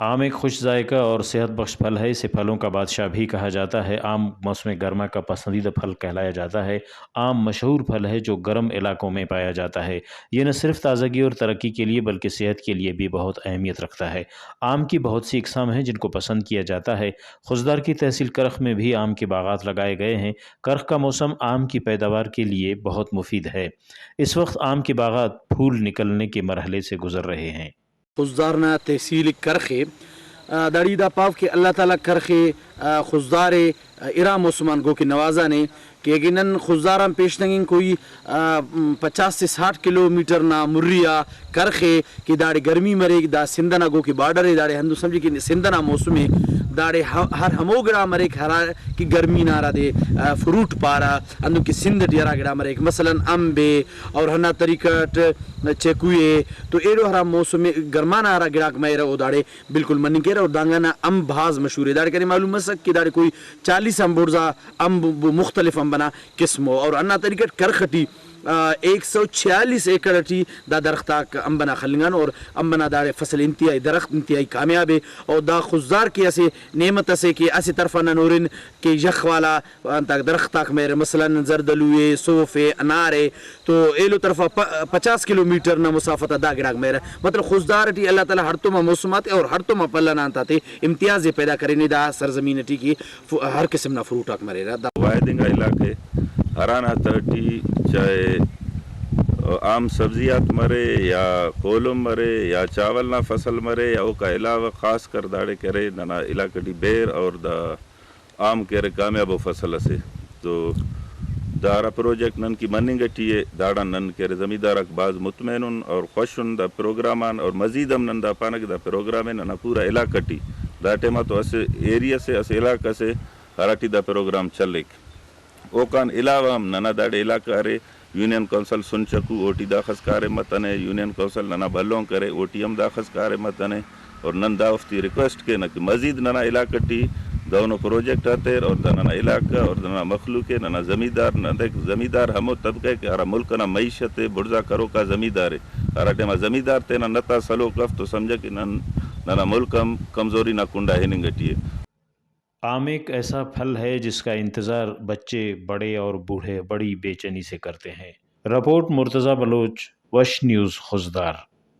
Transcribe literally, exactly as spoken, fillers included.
آم ایک خوش ذائقہ اور صحت بخش پھل ہے، اسے پھلوں کا بادشاہ بھی کہا جاتا ہے۔ آم موسم گرما کا پسندیدہ پھل کہلایا جاتا ہے۔ آم مشہور پھل ہے جو گرم علاقوں میں پایا جاتا ہے۔ یہ نہ صرف تازگی اور ترقی کے لیے بلکہ صحت کے لیے بھی بہت اہمیت رکھتا ہے۔ آم کی بہت سی اقسام ہیں جن کو پسند کیا جاتا ہے۔ خضدار کی تحصیل کرخ میں بھی آم کے باغات لگائے گئے ہیں۔ کرخ کا موسم آم کی پیداوار کے لیے بہت مفید ہے۔ اس وقت آم کے باغات پھول نکلنے کے مرحلے سے گزر رہے ہیں۔ خضدار نا تحصیل کرخ ءِ۔ آ، داڑی دا پاو کہ اللہ تعالیٰ کرخ ءِ، آ، خضدار ءِ، آ، ارا موسم آن گوکے نوازانے کہ اگہ نن خضدار آن پیش تنگن کوئی، آ، م، پچاس سے ساٹھ کلو میٹر نا مری آ کرخ ءِ کہ داڑے گرمی مریک، دا سندھ ئنا گوکے بارڈر ءِ، داڑے ہندن سمجھہ کہ سندھ ئنا موسم ءِ، داڑے ہ-، ہر ہمو گڑا مریک ہرا کہ گرمی نا ہرادے، آ، فروٹ پارہ، ہندن کہ سندھ ٹی ہرا گڑا مریک، مثلاً امب ءِ، اور ہندا طریقہ اٹ چیکو ءِ، تو ایلو ہرا موسم گرما نا ہرا گڑاک مریرہ او داڑے بالکل مننگ کیرہ، اور دانگان نا امب بھاز مشہور ءِ۔ داڑے کنے معلوم مسک کہ داڑے کوئی چالیس آن بڑزا امب، مختلف امب ئنا قسم ءُ، اور ہندا طریقہ اٹ کرخ ٹی، آ، ایک سو چھیالیس ایکڑ ٹی دا درخت آک امب ئنا خلنگانو، اور امب ئنا داڑے فصل انتہائی، درخت انتہائی کامیاب ءِ، اور دا خضدار کہ اسہ نعمت اسے کہ اسہ طرفا نن ہُرن کہ یخ والا انتاک درخت آک مریرہ، مثلاً زردلو ءِ، صوف ءِ، انار ءِ، تو ایلو طرفا پ-، پچاس کلو میٹر نا مسافت آ دا گڑاک مریرہ۔ مطلب خضدار ٹی اللہ تعالیٰ ہڑتوما موسم آتے اور ہڑتوما پل ئنا انت آتے امتیاز ءِ پیدا کرینے دا سرزمین ٹی کہ ف-، ہر قسم نا فروٹ آک مریرہ۔ دا واحد انگا علاقہ ءِ ہرانا تہٹی چاہے عام سبزیات مرے یا کولم مرے یا چاول نا فصل مرے یا اوکا علاوہ خاص کر داڑے کہ ارے ننا علاقہ ٹی بیر اور دا آم کہ ارے کامیابو فصل اسے۔ تو دا ہرا پروجیکٹ نن کہ مننگ ٹی ءِ، داڑان نن کہ ارے زمیندار آک بھاز مطمئن ان اور خوش ان دا پروگرام آن، اور مزید ہم نن دا پانہ کہ دا پروگرام ءِ ننا پورا علاقہ ٹی، دا ٹائما تو اسہ ایریا سے، اسہ علاقہ سے ہراٹی دا پروگرام چلیک۔ اوکان علاوہ ہم ننا داڑے علاقہ ارے، یونین کونسل سن چکو، اوٹی داخس کاریم متنے، یونین کونسل ننا بھلونک ارے، اوٹی ہم داخس کاریم متنے، اور نن دا اوفتے ریکویسٹ کینہ کہ مزید ننا علاقہ ٹی دہنو پروجیکٹ آتیر، اور دا ننا علاقہ اور ننا مخلوق ءِ، ننا زمیندار، ننا دیکھ زمیندار ہمو طبقہ ءِ کہ ہرا ملک ئنا معیشت ءِ بڑزا کروکا زمیندار ءِ۔ ہرا ٹائما زمیندار تینا نت آ سلوک اف تو سمجھہ کہ نن، ننا ملک ہم کمزوری نا کنڈا ہننگ ٹی ءِ۔ آم ایک ایسا پھل ہے جس کا انتظار بچے، بڑے اور بوڑھے بڑی بے چینی سے کرتے ہیں۔ رپورٹ، مرتضی بلوچ، وش نیوز، خضدار۔